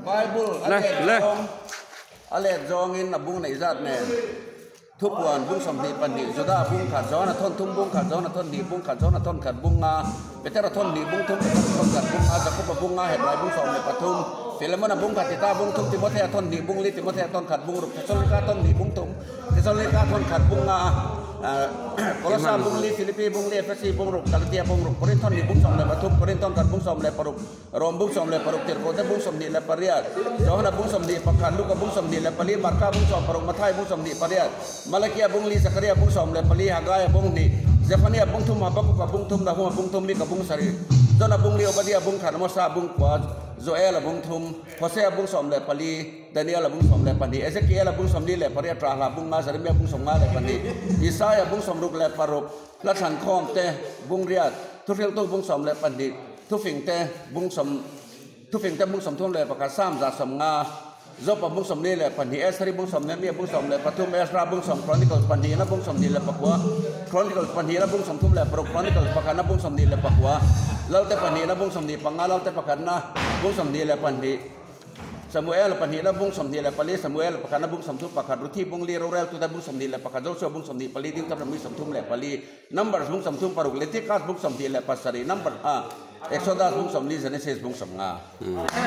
Bible a Le let le. zawng a let zawngin a bung neih zat nen Thupuan bung 22 Juda bung khat Johana thawn thum bung khat Johana thawn hnih bung khat Johana thawn khat bung nga Petera thawn hnih bung thum Petera thawn khat bung nga Jakoba bung nga Hebrai bung 13 Filemona bung khat Tita bung thum Timothea thawn hnih bung li Timothea thawn khat bung ruk Thesalonika thawn hnih bung thum Thesalonika thawn khat bung nga Kolosa bung li Philippi bung li Efesi bung ruk Galatia bung ruk Korinth thawn hnih bung 13 Korinth thawn khat bung 16 Rom bung 16 Tirhkohte bung 28 Johana bung 21 Luka bung 24 Marka bung 16 Mathai bung 28 Malakia bung li Zakaria bung 14 Hagaia bung hnih Zephania bung thum Habakuka bung thum Nahuma bung thum Mika bung sarih Jona bung li Obadia bung khat Amosa bung kua Joela bung thum Hosea bung 14 Daniela bung 12 Ezekiela bung 48 Rahla bung nga Jeremia bung 52 Isaia bung 66 Hla thlankhawm te bung riat Thuhriltu bung 12 Thufing te bung sawm Thufing te bung 31 Psalm 150 Jopa bung 42 Esri bung sawm Nehemia bung 13 Ezra bung sawm Chronicles pahnihna bung 29 Chronicles pahnihna bung 36 Chronicles pakhatna bung 29 Lalte pahnihna bung 25 Lalte pakhatna bung 22 Samuel pahnihna bung 24 Samuel pakhatna bung 31 Ruthi bung li Roreltute bung 21 Joshua bung 24 Deuteronomy 34 Numbers bung 36 Leviticus bung 27 Number Exodus bung 40 Genesis bung 50.